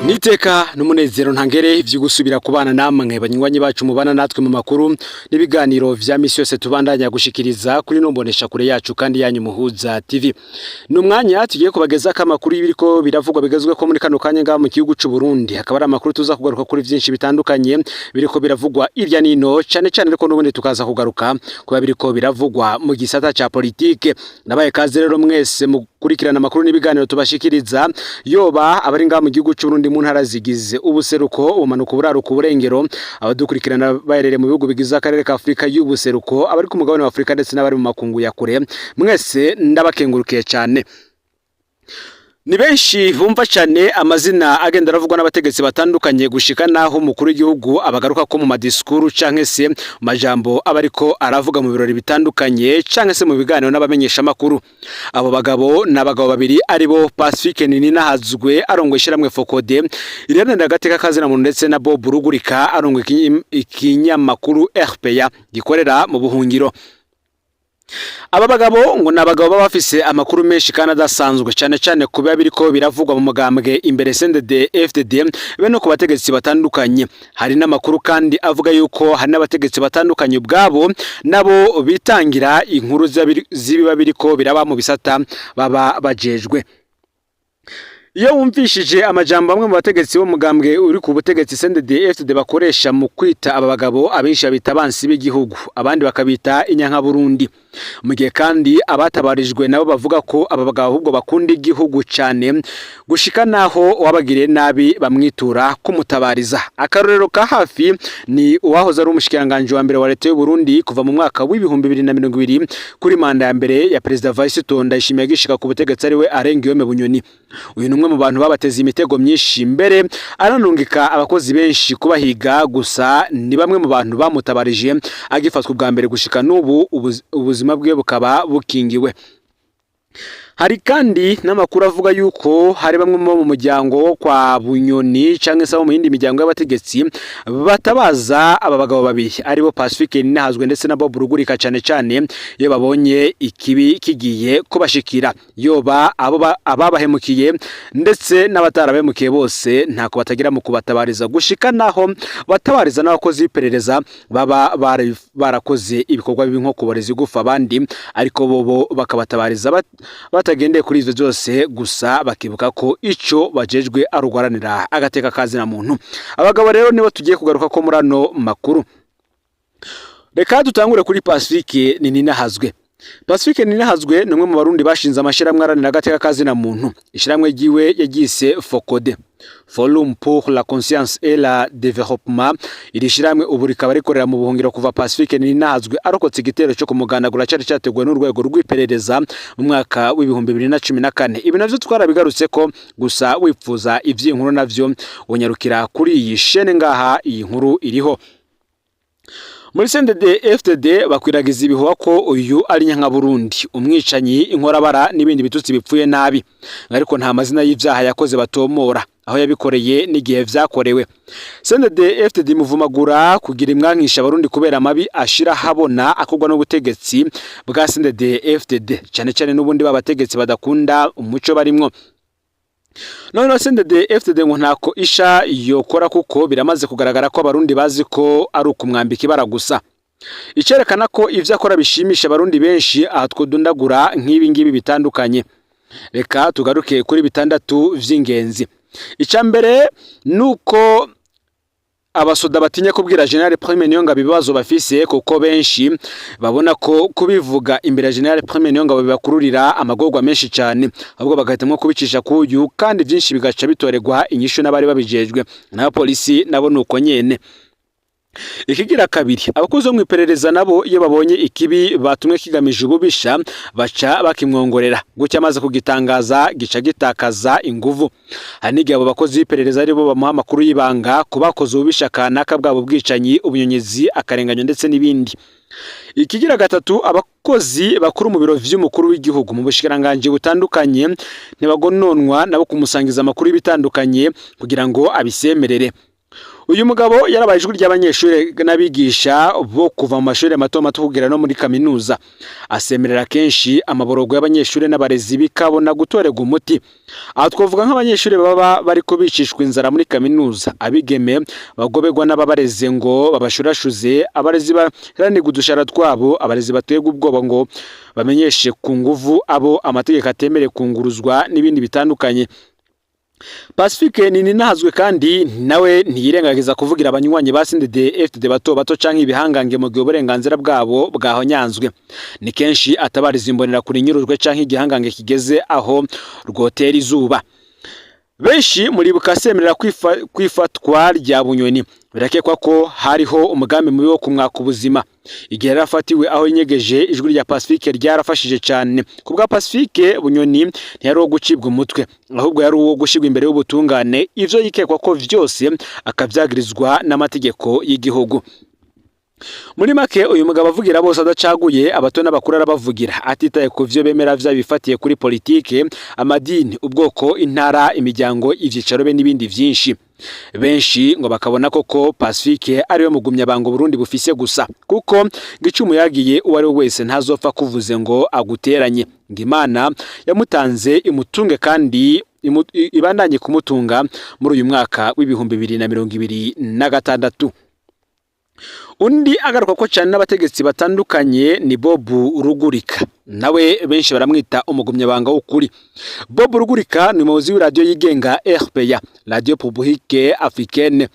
Niteka n'umunezero ntangere ivyo gusubira kubana namwe banywanyi bacu mubana natwe mu makuru n'ibiganiro vya misi yose tubandanya gushikiriza kuri nombonesha kure yacu kandi yanyu Muhuza TV. Ni umwanya tugiye kubageza ko amakuru y'ibiriko biravugwa bigezwe ko muri kano kanya ngaha mu gihugu c'u Burundi. Hakaba ari amakuru tuza kugaruka kuri vyinshi bitandukanye biriko biravugwa irya nino, cane cane ariko n'ubundi tukaza kugaruka kuba biriko biravugwa mu gisata ca politike. Nabaye kaze rero mwese mukurikirana amakuru n'ibiganiro tubashikiriza, yoba abari ngaha mu gihugu c'u Burundi mu ntara zigize ubuseruko, ubumanuko, uburaruko, uburengero, abadukurikirana baherereye mu bihugu bigize akarere ka Afurika y'ubuseruko, abari ku mugabane wa Afurika ndetse n'abari mu makungu ya kure, mwese ndabakengurukiye cyane. Ni benshi bumva cyane amazina agenda aravugwa n'abategetsi batandukanye, gushika naho umukuru w'igihugu abagaruka ko mu madisikuru canke se mu majambo aba ariko aravuga mu birori bitandukanye canke se mu biganiro n'abamenyeshamakuru. Abo bagabo ni abagabo babiri, aribo Pacifique Nininahazwe arongoye ishyirahamwe FOCODE riharanira agateka kazina muntu, ndetse na Bob Rugurika arongoye ikinyamakuru RPA gikorera mu buhungiro. Aba bagabo ngo ni abagabo baba bafise amakuru menshi kandi adasanzwe, cyane cyane ku biba biriko biravugwa mu mugambwe imbere CNDD FDD, be no ku bategetsi batandukanye. Hari n'amakuru kandi avuga yuko hari n'abategetsi batandukanye ubwabo nabo bitangira inkuru z'ibiba biriko biraba mu bisata baba bajejwe. Iyo wumvishije amajambo amwe mu bategetsi b'umugambwe uri ku butegetsi CNDD FDD bakoresha mu kwita aba bagabo, abenshi babita abansi b'igihugu, abandi bakabita inyankaburundi, mu gihe kandi abatabarijwe nabo bavuga ko aba bagabo ahubwo bakunda igihugu cyane, gushika naho uwabagiriye nabi bamwitura kumutabariza. Akarorero ka hafi ni uwahoze ari umushikiranganji wa mbere wa leta y'u Burundi kuva mu mwaka wa 2020 kuri manda ya mbere ya Perezida Varisito Ndayishimiye agishika ku butegetsi, ariwe Alain Guillaume Bunyoni. Uyu ni umwe mu bantu babateze imitego myinshi, mbere aranungika abakozi benshi kubahiga. Gusa ni bamwe mu bantu bamutabarije agifatwa ubwa mbere, gushika n'ubu ubuzima bwe bukaba bukingiwe. Hari kandi n'amakuru avuga yuko hari bamwe mu muryango wo kwa Bunyoni canke se abo mu yindi miryango y'abategetsi batabaza aba bagabo babiri, aribo Pacifique Ninahazwe ndetse na Bob Rugurika, cane cane iyo babonye ikibi kigiye kubashikira, yoba abo ababahemukiye ndetse n'abatarabahemukiye, bose ntako batagira mu kubatabariza, gushika naho batabariza n'abakozi b'iperereza baba barakoze ibikorwa bibi nko kuboreza igufa abandi, ariko bobo bakabatabariza batagendeye kuri ivyo byose, gusa bakibuka ko ico bajejwe ari uguharanira agateka kazina muntu. Abagabo rero nibo tugiye kugaruka ko muri ano makuru. Reka dutangure kuri Pacifique Nininahazwe. Pacifique Nininahazwe ni umwe mu Barundi bashinze amashyirahamwe aharanira agateka kazina muntu. Ishyirahamwe ryiwe yaryise FOCODE, Forum pour la conscience et la développement. Iri shyirahamwe ubu rikaba rikorera mu buhungiro kuva Pacifique Nininahazwe arokotse igitero cyo kumugandagura cyari cyateguwe n'urwego rw'iperereza mu mwaka wa 2014. Ibi navyo twarabigarutse ko, gusa wipfuza ivy'inkuru navyo unyarukira kuri iyi shene ngaha, iyi nkuru iriho. Muri CNDD FDD bakwiragiza ibihuha ko uyu ari Nyankaburundi, umwicanyi, inkorabara n'ibindi bitutsi bipfuye nabi, ariko nta mazina y'ivyaha yakoze batomora, aho yabikoreye n'igihe vyakorewe. CNDD FDD muvumagura kugira imwankisha Abarundi kubera amabi ashira habona akorwa n'ubutegetsi bwa CNDD FDD, cyane cyane n'ubundi babategetsi badakunda umuco barimwo. None CNDD FDD ngo ntako isha yokora, kuko biramaze kugaragara ko Abarundi bazi ko ari ukumwambika ibara gusa. Icerekana ko ivyo akora bishimisha Abarundi benshi, aha twodondagura nk'ibi ngibi bitandukanye. Reka tugaruke kuri bitandatu vy'ingenzi. Ica mbere nuko abasoda batinya kubwira General Prime Niyongabo ibibazo bafise, kuko benshi babona ko kubivuga imbere ya General Prime Niyongabo bibakururira amagorwa menshi cyane, ahubwo bagahitamo kubicisha kuyu, kandi byinshi bigaca bitorerwa inyishu n'abari babijejwe. N'abapolisi nabo nuko nyene. Ikigira kabiri, abakozi bo mu iperereza nabo iyo babonye ikibi batumwe kigamije ububisha, baca bakimwongorera gutya, amaze kugitangaza gica gitakaza inguvu. Hari n'igihe abo bakozi b'iperereza aribo bamuha amakuru y'ibanga ku bakoze ububisha kanaka, bwabo ubwicanyi, ubunyonyezi, akarenganyo ndetse n'ibindi. Ikigira gatatu, abakozi bakuru mu biro vy'umukuru w'igihugu, mu bushikiranganji butandukanye, ntibagononwa nabo kumusangiza amakuru y'ibitandukanye kugira ngo abisemerere. Uyu mugabo yarabaye ijwi ry'abanyeshuri n'abigisha bo kuva mu mashuri mato mato kugera no muri kaminuza. Asemerera kenshi amaborogo y'abanyeshuri n'abarezi bikabona gutorerwa umuti. Aha twavuga nk'abanyeshuri baba bariko bicishwa inzara muri kaminuza, abigeme bagoberwa n'ababareze ngo babashurashuze, abarezi baharanirwa udushahara twabo, abarezi baterwa ubwoba ngo bamenyeshe ku nguvu abo amategeko atemereye kunguruzwa n'ibindi bitandukanye. Pacifique Nininahazwe kandi nawe ntiyirengagiza kuvugira abanywanyi ba CNDD FDD bato bato canke ibihangange mu gihe uburenganzira bwabo bwahonyanzwe. Ni kenshi atabariza imbonera kuri nyurujwe canke igihangange kigeze aho rwotera izuba. Benshi muribuka asemerera kwifatwa rya Bunyoni. Birakekwa ko hariho umugambi mubi wo kumwaka ubuzima. Igihe yarafatiwe aho yinyegeje, ijwi rya Pacifique ryarafashije cyane. Ku bwa Pacifique, Bunyoni ntiyari uwo gucibwa umutwe, ahubwo yari uwo gushyirwa imbere y'ubutungane, ivyo yikekwa ko vyose akavyagirizwa n'amategeko y'igihugu. Muri make, uyu mugabo avugira bose adacaguye, abato n'abakuru arabavugira atitaye ku vyo bemera vyaba bifatiye kuri politike, amadini, ubwoko, intara, imiryango, ivyicaro be n'ibindi vyinshi. Benshi ngo bakabona koko Pacifique ariwe mugumyabanga Burundi bufise gusa, kuko ngo icumu yagiye uwo ari we wese ntazopfa kuvuze ngo aguteranye. Ngo Imana yamutanze imutunge kandi ibandanye kumutunga muri uyu mwaka w'2026. Undi agaruka ko cyane n'abategetsi batandukanye ni Bob Rugurika, nawe benshi baramwita umugumyabanga w'ukuri. Bob Rugurika ni umuyobozi w'iradiyo yigenga RPA, Radio Publique Africaine.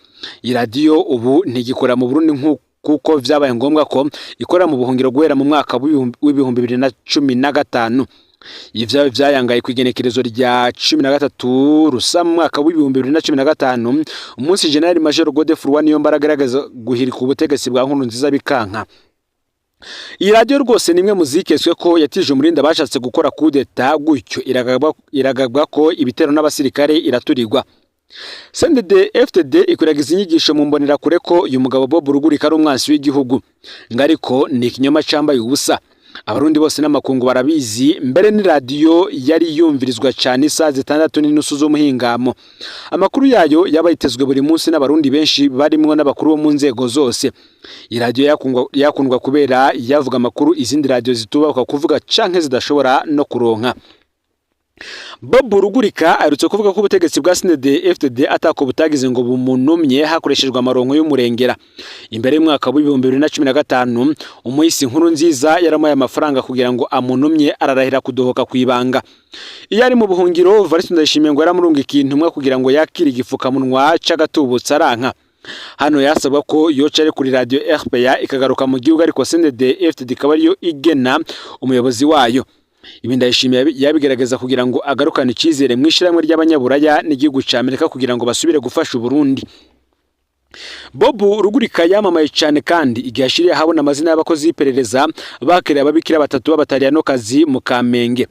Iyi radiyo ubu ntigikora mu Burundi kuko vyabaye ngombwa ko ikora mu buhungiro guhera mu mwaka w'2015. Ivyo vyayangaye kw'igenekerezo rya 13 Rusa mu mwaka w'2015, umunsi General Major Godefroid Niyombare agerageza guhirika ubutegetsi bwa Nkurunziza bikanka. Iyi radiyo rwose ni imwe mu ziketswe ko yatije umurindi abashatse gukora kudeta, gutyo iragabwa ko ibitero n'abasirikare, iraturirwa. CNDD FDD ikwiragiza inyigisho mu mbonerakure ko uyu mugabo Bob Rugurika ari umwansi w'igihugu, ngo ariko ni ikinyoma cambaye ubusa. Abarundi bose n'amakungu barabizi. Mbere ni radiyo yari yumvirizwa cyane isaha 6:30 z'umuhingamo. Amakuru yayo yaba yitezwe buri munsi n'abarundi benshi barimwo n'abakuru bo mu nzego zose. Iyi radiyo yakundwa kubera yavuga amakuru izindi radiyo zitubakwa kuvuga canke zidashobora no kuronka. Bob Rugurika aherutse kuvuga ko ubutegetsi bwa CNDD FDD atako butagize ngo bumunumye hakoreshejwe amaronko y'umurengera. Imbere y'umwaka w'2015, umuhisi Nkurunziza yaramuhaye amafaranga kugira ngo amunumye, ararahira kudohoka ku ibanga. Iyo ari mu buhungiro, Evariste Ndayishimiye ngo yaramurungikiye intumwa kugira ngo yakire igifukamunwa c'agatubutse, aranka. Hano yasabwa ko yoca ari kuri radio RPA ikagaruka mu gihugu, ariko CNDD FDD ikaba ariyo igena umuyobozi wayo. Ibi Ndayishimiye yabigerageza kugira ngo agarukane icyizere mu ishyirahamwe ry'abanyaburaya n'igihugu ca Amerika kugira ngo basubire gufasha Uburundi. Bob Rugurika yamamaye cyane kandi igihe ashiriye ahabona amazina y'abakozi b'iperereza bakiriye ababikira batatu b'abataliyanokazi mu Kamenge.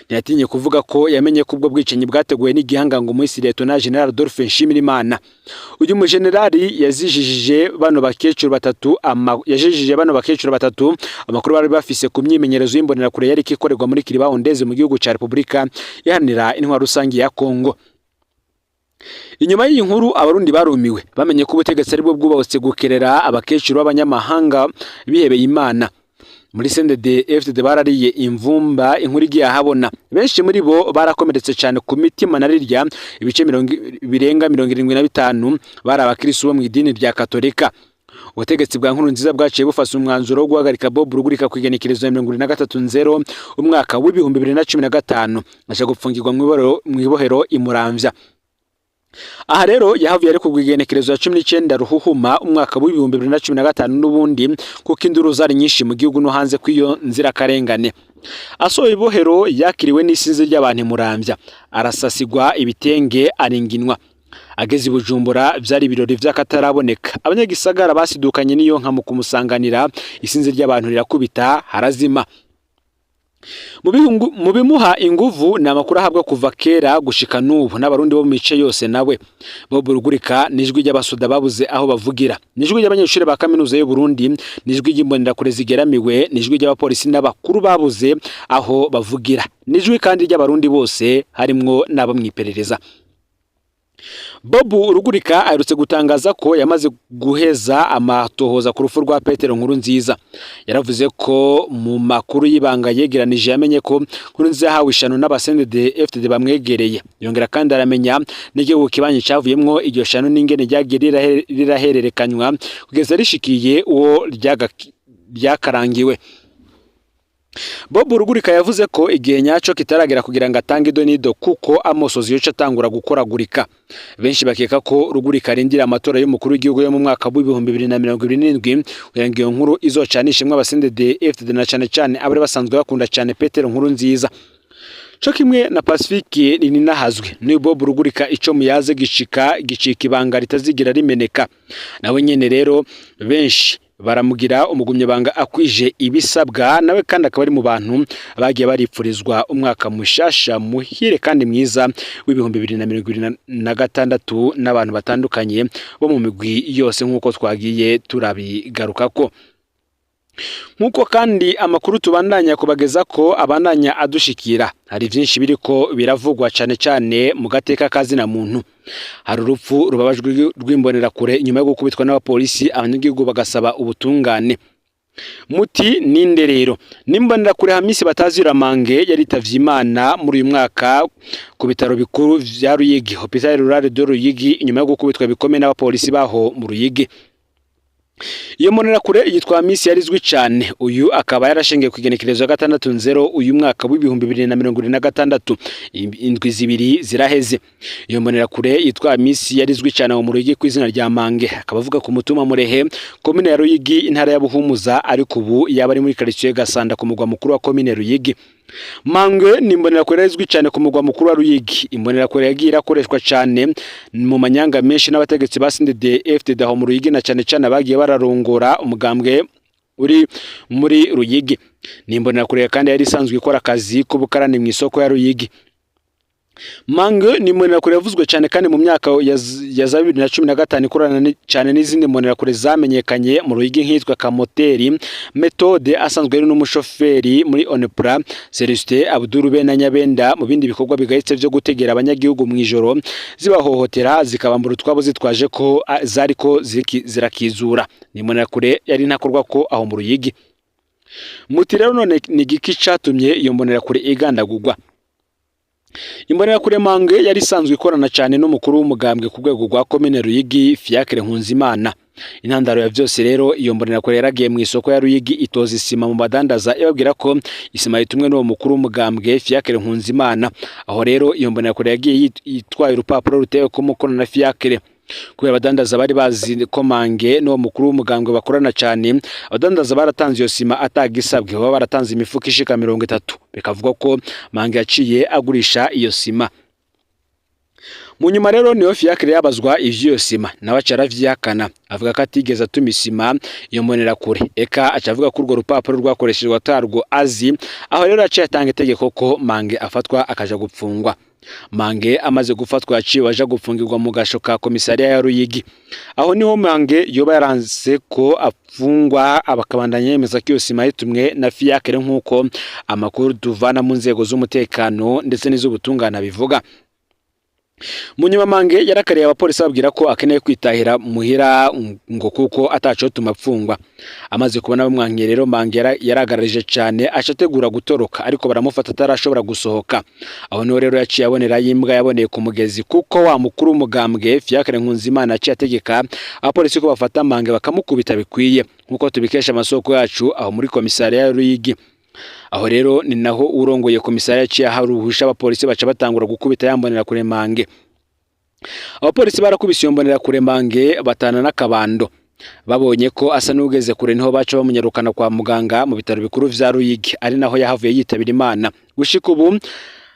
Ntiyatinye kuvuga ko yamenye ko ubwo bwicanyi bwateguwe n'igihangango muri Lieutenant General Adolphe Nshimirimana. Uyu mujenerali yazijijije bano bakecuru batatu yajijije bano bakecuru batatu amakuru bari bafise ku myimenyerezo y'imbonerakure yari ikorerwa muri Kiriba Ondeze mu gihugu ca Repubulika Iharanira Intwaro Rusange ya Kongo. Inyuma y'iyi nkuru, abarundi barumiwe bamenye ko ubutegetsi aribwo bwubatse gukerera abakecuru b'abanyamahanga bihebeye Imana. Muri CNDD FDD barariye imvumba inkuru igiye ahabona. Benshi muri bo barakomeretse cyane ku mitima, na rirya ibice birenga 75 bari abakristo bo mu idini rya Katolika. Ubutegetsi bwa Nkurunziza bwaciye bufata umwanzuro wo guhagarika Bob Rugurika ku igenekerezo ya 73 nzero umwaka w'2015, aja gupfungirwa mu ibohero i Muramvya. Aha rero yahavuye ari ku igenekerezo ya 19 Ruhuhuma umwaka w'2015 n'ubundi, kuko induru zari nyinshi mu gihugu no hanze kw'iyo nzirakarengane. Asohoye ibohero, yakiriwe n'isinzi ry'abantu i Muramvya, arasasigwa ibitenge, aringinwa. Ageze i Bujumbura vyari ibirori vy'akataraboneka. Abanyagisagara basidukanye n'iyo nka mu kumusanganira, isinzi ry'abantu rirakubita harazima. Mu bimuha inguvu ni amakuru ahabwa kuva kera gushika n'ubu n'abarundi bo mu mice yose. Nawe Bob Rugurika ni ijwi ry'abasoda babuze aho bavugira, ni ijwi ry'abanyeshuri ba kaminuza y'u Burundi, ni ijwi ry'imbonerakure zigeramiwe, ni ijwi ry'abapolisi n'abakuru babuze aho bavugira, ni ijwi kandi ry'abarundi bose harimwo n'abo mw'iperereza. Bob Rugurika aherutse gutangaza ko yamaze guheza amatohoza ku rupfu rwa Petero Nkurunziza. Yaravuze ko mu makuru y'ibanga yegeranije yamenye ko Nkurunziza yahawe ishano n'aba CNDD FDD bamwegereye. Yongera kandi aramenya n'igihugu kibanyi cavuyemwo iryo shano n'ingene ryagiye rirahererekanywa kugeza rishikiye uwo ryakarangiwe. Bob Rugurika yavuze ko igihe nyaco kitaragera kugira ngo atange idonido kuko amosozi yoca atangura gukoragurika. Benshi bakeka ko Rugurika arindira amatora y'umukuru w'igihugu yo mu mwaka w'2027 kugira ngo iyo nkuru izocanishemwo aba CNDD FDD na cane cane abari basanzwe bakunda cane Petero Nkurunziza. Co kimwe na Pacifique Nininahazwe, ni Bob Rugurika ico muyaze gicika gicika ibanga ritazigira rimeneka. Nawe nyene rero benshi baramugira umugumyabanga akwije ibisabwa, nawe kandi akaba ari mu bantu bagiye baripfurizwa umwaka mushasha muhire kandi mwiza w'2026 n'abantu batandukanye bo mu migwi yose, nk'uko twagiye turabigarukako. Nk'uko kandi amakuru tubandanya kubageza ko abandanya adushikira, hari vyinshi biriko biravugwa cane cane mu gateka kazina muntu. Hari urupfu rubabajwe rw'imbonerakure inyuma yo gukubitwa n'abapolisi, abanyagihugu bagasaba ubutungane. Muti ninde rero? N'imbonerakure Hamisi Batazira Mange yaritavye Imana muri uyu mwaka ku bitaro bikuru vya Ruyigi, Hôpital Rural de Ruyigi, inyuma yo gukubitwa bikomeye n'abapolisi baho mu Ruyigi. Iyo mbonerakure yitwa Hamisi yarizwi cane. Uyu akaba yarashingiye ku igenekerezo ya 6 nzero uyu mwaka w'2026, indwi 2 ziraheze. Iyo mbonerakure yitwa Hamisi yarizwi cane mu Ruyigi ku izina rya Mange, akaba avuga ku mutumba Murehe, komine ya Ruyigi, intara ya Buhumuza, ariko ubu yaba ari muri quartier Gasanda ku mugwa mukuru wa komine Ruyigi. Mangwe ni imbonerakure izwi cyane ku mugwa mukuru wa Ruyigi. Imbonerakure yagiye irakoreshwa cyane mu manyanga menshi n'abategetsi ba CNDD FDD aho mu Ruyigi, na cyane cyane abagiye bararongora umugambwe uri muri Ruyigi. Ni imbonerakure kandi yari isanzwe ikora akazi k'ubukarani mu isoko ya Ruyigi. Mangwe ni imbonerakure yavuzwe cyane kandi mu myaka ya za 2015 ikorana cyane n'izindi mbonerakure zamenyekanye mu Ruyigi nk'itwa Kamoteri Methode, asanzwe ari n'umushoferi muri Onepra, Celestin Abdul be na Nyabenda, mu bindi bikorwa bigayitse vyo gutegera abanyagihugu mu ijoro zibahohotera, zikabambura utwabo zitwaje ko zariko zirakizura. Ni imbonerakure yari ntakorwa ko aho mu Ruyigi. Muti rero none ni igiki catumye iyo mbonerakure igandagurwa? Imbonerakure Mangwe yari isanzwe ikorana cyane n'umukuru w'umugambwe ku rwego rwa komine Ruyigi, Fiacre Nkunzimana. Intandaro ya vyose rero, iyo mbonerakure yaragiye mu isoko ya Ruyigi itoza isima mu badandaza, ibabwira ko isima yitumwe n'uwo mukuru w'umugambwe Fiacre Nkunzimana. Aho rero iyo mbonerakure yagiye itwaye urupapuro rutewe ko umukono na Fiacre. Kubera abadandaza bari bazi ko Mange n'uwo mukuru w'umugambwe bakorana cyane, abadandaza baratanze iyo sima atagisabwe, baba baratanze imifuko ishika 30. Bikavuga ko Mange yaciye agurisha iyo sima. Mu nyuma rero niyo Fiacre yabazwa ivy'iyo sima, nawe aca aravyihakana, avuga ko atigeze atuma isima iyo mbonerakure, eka aca avuga ko urwo rupapuro rwakoreshejwe atarwo azi. Aho rero yaciye atanga itegeko ko Mange afatwa akaja gupfungwa. Mange amaze gufatwa yaciwe aja gupfungirwa mu gasho ka komisariya ya Ruyigi. Aho niho Mange yoba yaranse ko afungwa, abakabandanya yemeza ko iyo sima yitumwe na Fiacre, nk'uko amakuru tuvana mu nzego z'umutekano ndetse n'iz'ubutungane bivuga. Mu nyuma Mange yarakariye abapolisi, ababwira ko akeneye kwitahira muhira ngo kuko atacotuma apfungwa. Amaze kubona bamwankiye rero, Mange yaragararije cyane, aca ategura gutoroka, ariko baramufata atarashobora gusohoka. Aho niho rero yaciye abonera y'imbwa yaboneye ku mugezi, kuko wa mukuru w'umugambwe Fiacre Nkunzimana yaciye ategeka abapolisi ko bafata Mange bakamukubita bikwiye, nk'uko tubikesha amasoko yacu aho muri komisariya ya Ruyigi. Aho rero ni naho urongoye komisariya yaciye aharuhusha, abapolisi baca batangura gukubita yambonera kure Mange. Abapolisi barakubise iyo mbonera kure Mange batana n'akabando. Babonye ko asa n'ugeze kure, niho baca bamunyarukana kwa muganga mu bitaro bikuru vya Ruyigi, ari naho yahavuye yitabira Imana. Gushika ubu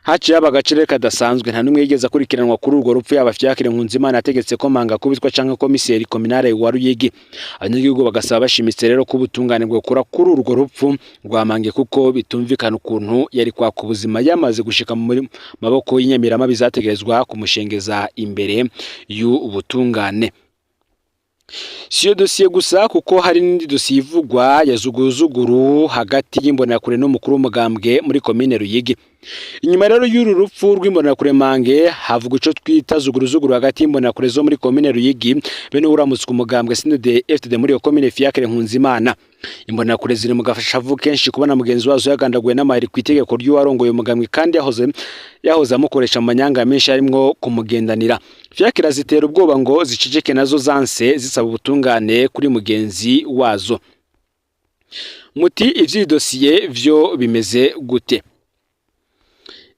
haciye haba agacere kadasanzwe, nta n'umwe yigeze akurikiranwa kuri urwo rupfu, yaba Fiacre Nkunzimana yategetse ko Mange akubitwa canke komiseri communale wa Ruyigi. Abanyagihugu bagasaba bashimitse rero ko ubutungane bwokora kuri urwo rupfu rwa Mange, kuko bitumvikana ukuntu yari kwaka ubuzima yamaze gushika muri maboko y'inyamirama bizategerezwa kumushengeza imbere y'ubutungane. Si iyo dosiye gusa, kuko hari n'indi dosiye ivugwa ya zuguruzuguru hagati y'imbonerakure n'umukuru w'umugambwe muri komine Ruyigi. Inyuma rero y'uru rupfu rw'Imbonerakure Mange, havuga ico twita zuguruzuguru hagati y'Imbonerakure zo muri komine Ruyigi bene uramutswe umugambwe CNDD FDD muri iyo komine, Fiacre Nkunzimana. Imbonerakure ziri mu gashavu kenshi kubona mugenzi wazo yagandaguwe n'amahiri ku itegeko ry'uwarongoye umugambwe, kandi yahoze amukoresha mu manyanga menshi harimwo kumugendanira. Fiacre zitera ubwoba ngo ziceceke, nazo zanse, zisaba ubutungane kuri mugenzi wazo. Muti ivy'iyi dosiye vyo bimeze gute?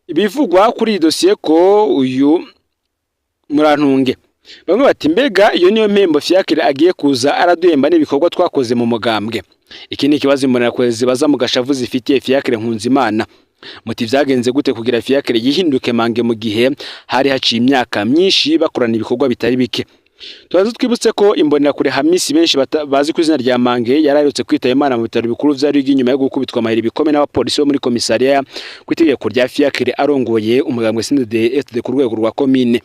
Ibivugwa kuri iyi dosiye ko uyu murantunge, bamwe bati: "Mbega iyo niyo mpembo Fiacre agiye kuza araduhemba n'ibikorwa twakoze mu mugambwe?" Iki ni ikibazo Imbonerakure zibaza mu gashavu zifitiye Fiacre Nkunzimana. Muti vyagenze gute kugira Fiacre yihinduke Mange mu gihe hari haciye imyaka myinshi bakorana ibikorwa bitari bike? Tubanze twibutse ko Imbonerakure Hamisi, benshi bazi ku izina rya Mange, yaraherutse kwitaba Imana mu bitaro bikuru vya Ruyigi inyuma yo gukubitwa amahiri bikomeye n'abapolisi bo muri komisariya ku itegeko rya Fiacre arongoye umugambwe CNDD FDD ku rwego rwa komine.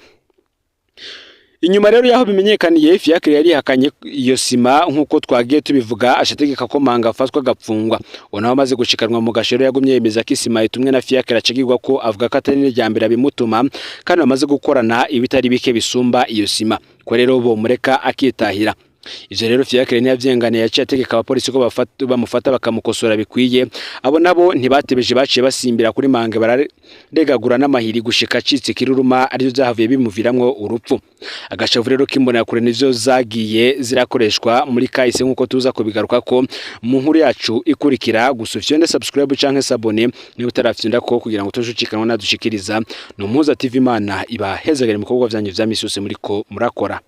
Inyuma rero yaho bimenyekaniye, Fiacre yarihakanye iyo sima nk'uko twagiye tubivuga, ashategeka ko Manga afatwa agapfungwa. Uwo nawe amaze gushikanwa mu gashero yagumye yemeza ko isima itumwe na Fiacre, acagirwa ko avuga ko atari n'irya mbere abimutuma, kandi bamaze gukorana ibitari bike bisumba iyo sima, ko rero bomureka akitahira. Ivyo rero Fiacre ntiyavyenganiye, yaciye ategeka abapolisi ko bamufata bakamukosora bikwiye. Abo nabo ntibatebeje, baciye basimbira kuri Mange, bararegagura n'amahiri gushika acitse ikiruruma, arivyo vyahavuye bimuviramwo urupfu. Agashavu rero k'Imbonerakure nivyo zagiye zirakoreshwa muri kahise, nk'uko tuza kubigaruka ko mu nkuru yacu ikurikira. Gusa ufyonde subscribe canke s'abonner niba utarafyonda ko, kugira ngo tujucikanwa nadushikiriza. Ni Umuhuza TV. Imana ibahezagere mu bikorwa vyanyu vya misi yose muriko murakora.